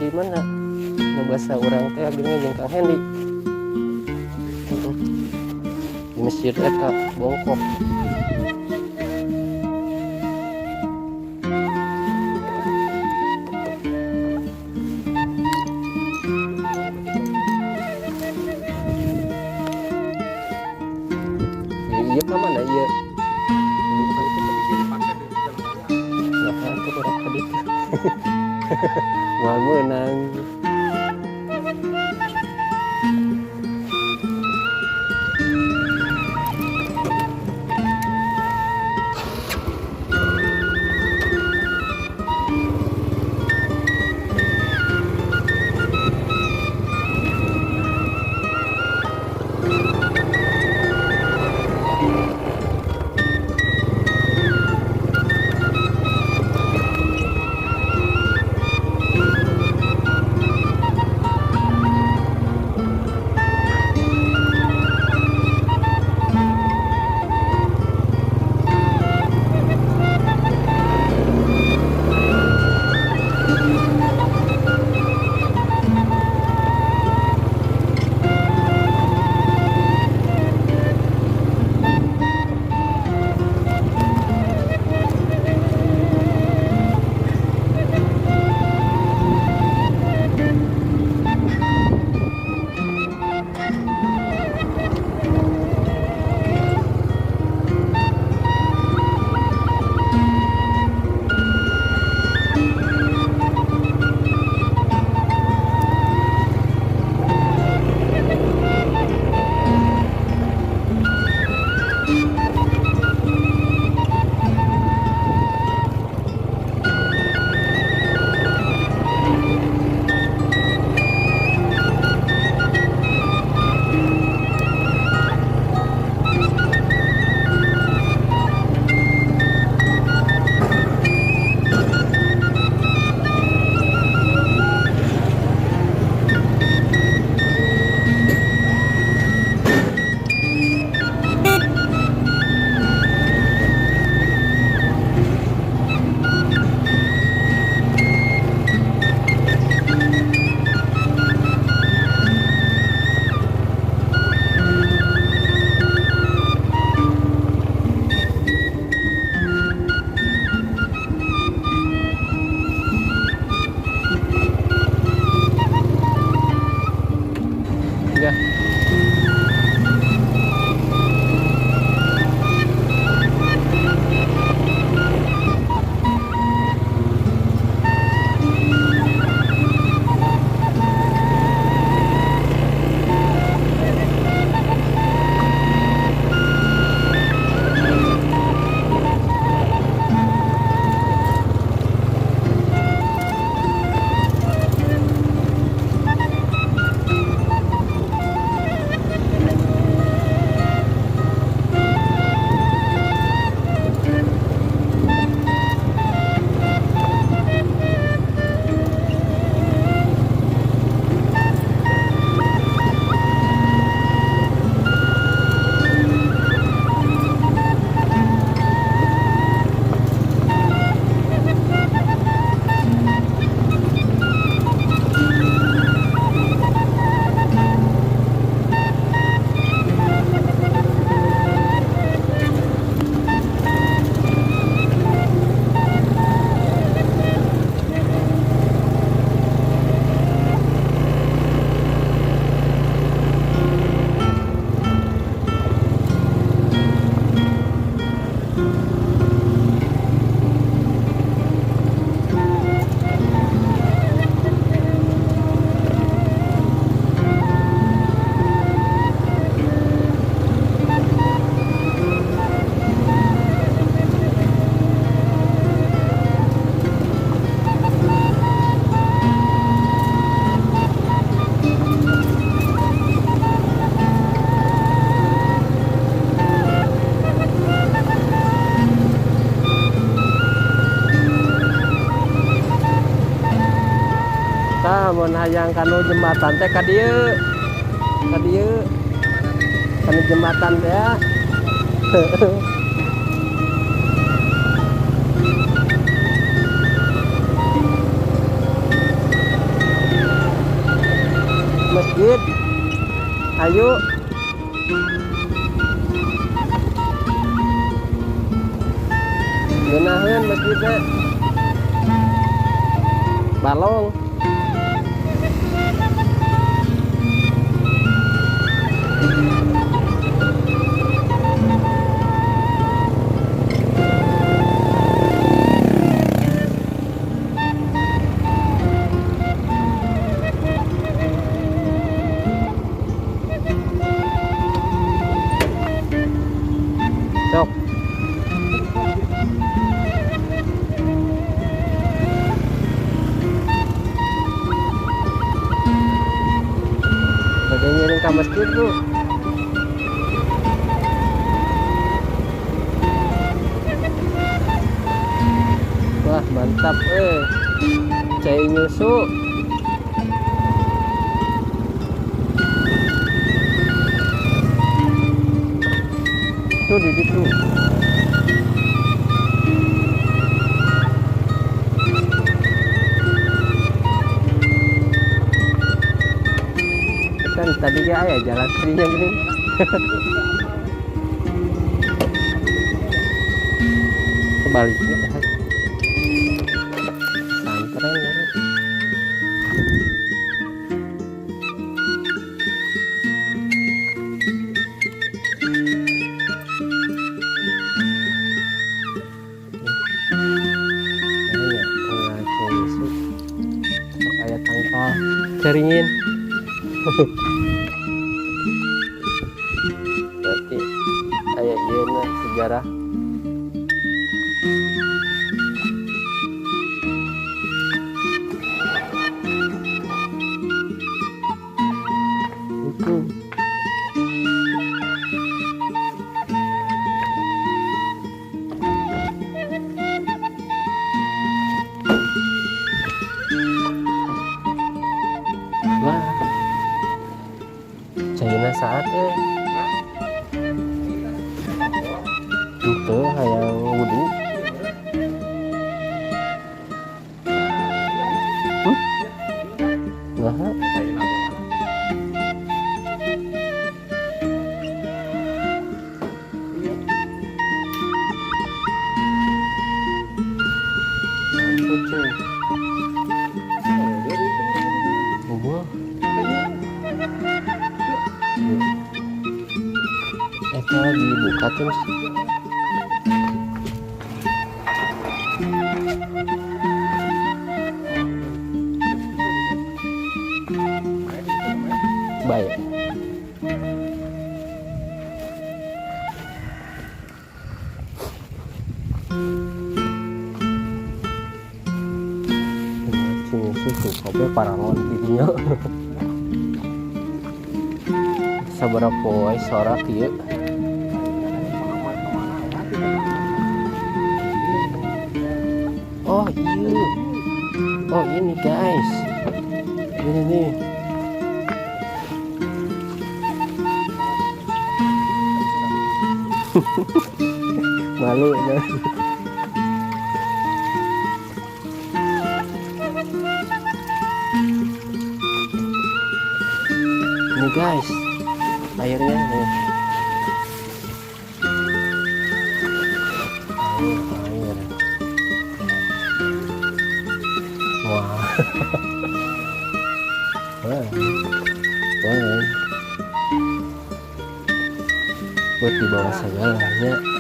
Di mana? Nu bahasa urang teh geuning jeung Kang Hendi. Heeh. Di masjid eta Bongkok. Iya, ka mana ieu? Nah, atuh urang ka ditu. Moal meunang. Ya. Tah mun hayang kanu jembatan teh ka dieu. Ka dieu. Kanu jembatan teh ya. Masjid. Ayo. Ngeunaheun masjidna. Balong. Sok. Bade ngiring ka masjid, Bu. Wah, mantap eh. Cai nyusu. Tuh di situ. Kan tadi ya aya jalan kirinya gini. Kebaliknya. Pesantren ya. Banyak pengajian Yesus. Sok aya tangkal caringin. Berarti aya ieu na sejarah. Itu. Wah. Caina saat Itu hayang wudu. Hmm? Nah, ampun cuy. Gua. Eta dibuka terus. Baik. Sini susu kopi paralon didinya. Sabaraha poe sorak ieu. Oh iya. Oh ini guys. Ini nih. Malu ya. Ini guys, airnya nih. Air, air. Wah. Wah. Wah. Buat dibawa segalanya.